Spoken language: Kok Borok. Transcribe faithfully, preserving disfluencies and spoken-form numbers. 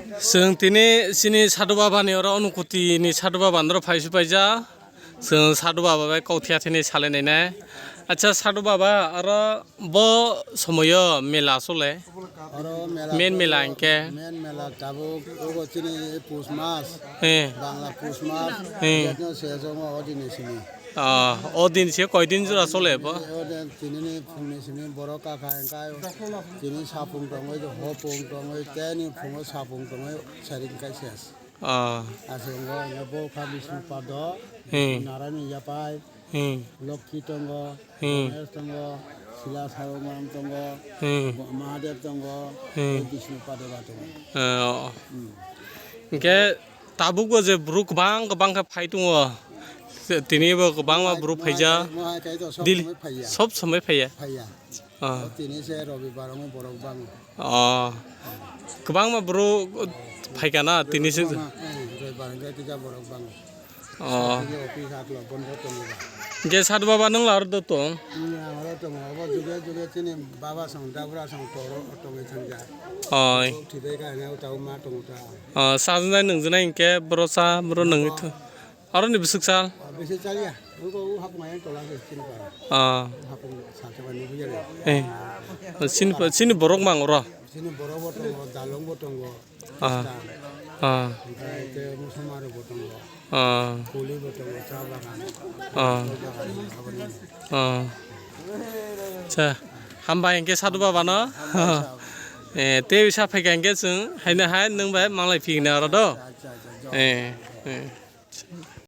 Chwng tini chini Sadhu Baba ni oro Anukuti ni Sadhu Baba ni oro phaisu paija. Chwng Sadhu Baba bai kok thia thini salai nai nai. Acha Sadhu Baba, oro bo somoyo mela chole. Oro mela Main chole, mela hwnkhe? Main mela tabuk obo chini pus mas. Eh. Bangla pus mas. Eh. Yatno se jongo odini simi. Ah, o din se koi din jora chole bo? O din tini ni phung ni simi borok kaka hwnkhe tini sapung tongwi, hopung tongwi, tei ni phungo sapung tongwi sering kai ses. Ah. Aswk wngkha bo kha Bishnu Pado, Hmm. Narayani Yapai, Hmm. Lokhi tongo, Hmm. Ganesh tongo, Sila Saruman tongo, Hmm. Mahadev tongo, Hmm. Bishnu Pado ba tongo. Ah. Hmm. Hwnkhe tabukbo je borok kwbang kwbang khe phai tongo. Tini bo kwbangma borok phaijak. Mohai khai to sob Dil-, somoi phaiya. Sob somoi phaiya. Phaiya. Ah. O tini se Robibar wngwi borok bango. Oh. Kwbangma borok phaikha na tini se. Kwbangma, eh, Robibar wngkhe kisa borok bango. Oh. Tini office haklo bondo tongo ba. Hwnkhe Sadhu Baba nwng laro do tong? Hmm, ang aro tongo. Obo juge juge chini baba song, dabra song toro tongwi thangja. Oi. Thwibai kha hwnwi o tabuk ma tongo ta. Oh, sajwnai nwngjwnai hwnkhe boro cha, boro nungwi thu. Aroni bwswk sal? Ah, bisi chaliya. Ungko u hapung ayang tola se chini para. Ah. Hapung salsa bai nugui jare. Eh. Chini pa-, chini borok mang oro. Chini borok bo tongo, dalong bo tongo. Ah. Ah. Onkhe te musumari bo tongo. Ah. Kuli bo tongo, cha bagan. Ah. Cha bagan, aboni. Ah. Cha, hambai hwnkhe Sadhu Baba no. Hambai sir. Eh, tei sa phaikha hwnkhe chwng haino hai nwng bai manglai phikna oro do. Acha, acha, acha. Eh, eh.